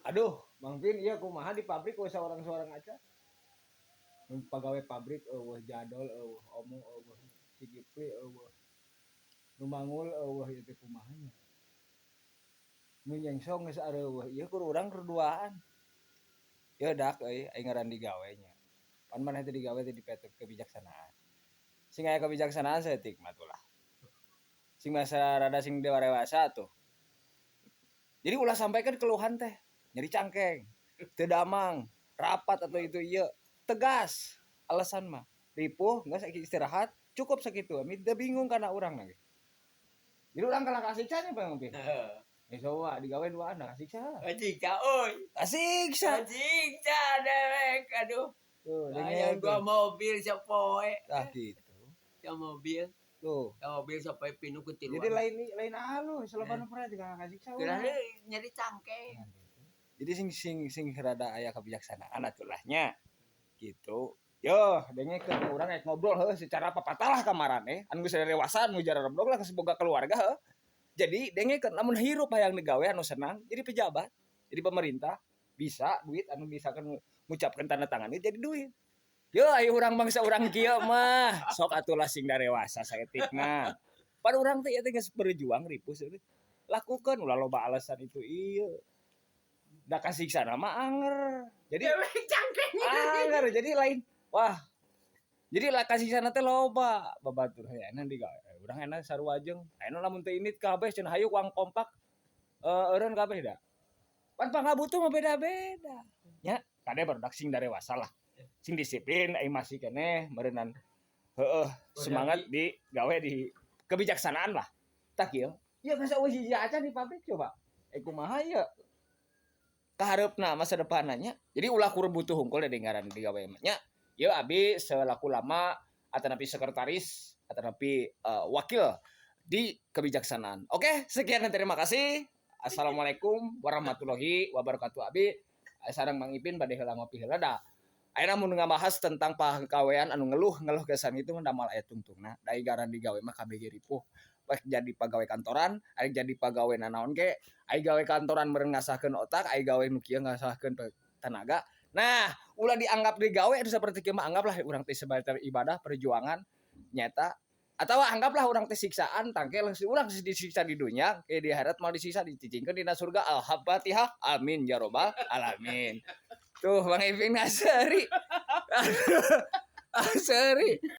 Aduh, Mang Pin, iya kumaha di pabrik euweuh saurang-saurang aja. Nu pagawe pabrik euweuh jadol, euweuh omong, euweuh si Gipli, euweuh nu mangul euweuh, ieu teh kumaha nya. Nu nyengsong geus areuweuh, ieu kur urang duaan. Yeuh dak euy, aing ngaran digawe nya. Pan maneh teh digawe teh di PT kebijaksanaan. Sing aya kebijaksanaan saeutik mah tuh lah. Sing masa rada sing dewasa tuh. Jadi ulah sampaikan keluhan teh nyeri cangkeng, teu damang, rapat atau itu ieu tegas alasan mah. Ripuh geus istirahat cukup sakitu. Ami teu bingung kana urang lagi. Jadi urang kalah kasiksa nya, Bang Pin. Eh, soa digawe duaan kasiksa. Kasiksa euy. Kasiksa. Kasiksa dewek, aduh. Tuh, Yang dua mobil sapoe. Ah, gitu. Yang mobil. Tuh. Yang mobil sampai pinuh ke tiluan. Jadi lain lain halus, selama pernah juga kasiksa. Kira nyeri cangkeng. Nah, gitu. Jadi sing sing sing rada aya kebijaksanaan atulah nya. Gitu. Yo, dengekeun urang rek ngobrol heuh secara papatah lah kamarane, anu geus dewasa, anu jarareblog lah, geus boga keluarga heuh. Jadi dengekeun, lamun hirup hayang digawe anu senang, jadi pejabat, jadi pemerintah, bisa duit anu misalkan ngucapkeun tanda tangan itu jadi duit. Yo, ayo urang bangsa urang kieu mah, sok atulah sing darewasa saeutikna. Pan urang teh ieu teh geus berjuang ripuh teh. Lakukan ulah loba alasan itu iya. Da kasiksana mah anger. Jadi Dewek cangkeng. Anger jadi lain wah. Jadi lah kasiksana teh loba babatur hayana digawe. Urang enak sarua jeung ayeuna lamun teu indit kabeh cenah hayu uang kompak eureun kabeh da. Pan pangabutuh mah beda-beda. Nya, kade barudak sing darewasa lah. Sing disiplin aing masih keneh meureunan heueuh semangat di gawe di kebijaksanaan lah. Tah kieu. Ieu geus euweuh hiji acan di pabrik coba. Eh, kumaha ieu? Kahareupna masa depanna nya. Jadi ulah kur butuh hungkul da ngaran digawe mah nya. Ieu abi selaku lama atanapi sekretaris atanapi wakil di kebijaksanaan. Oke, sekian dan terima kasih. Assalamualaikum warahmatullahi wabarakatuh. Abi sareng Mang Ipin bade heula ngopi heula da. Ayeuna mun ngabahas tentang pagawean anu ngeluh-ngeluh kesan itu mah damal aya tungtungna. Da ngaran digawe mah kabeh ge ripuh. Baik jadi pagawe kantoran, ari jadi pagawe nanaon ge, ari gawe kantoran meureun ngasahkeun otak, ari gawe nu kieu ngasahkeun tenaga. Nah, ulah dianggap digawe itu seperti kieu mah, anggaplah urang teh sebagai ibadah perjuangan nyata atau anggaplah urang teh siksaan tangke langsung urang disiksa di dunia ke di akhirat mau disiksa dicicingkeun dina surga. Al-fatihah. Amin ya robbal alamin. Tuh, Bang Ipin ngaseri. Aseri.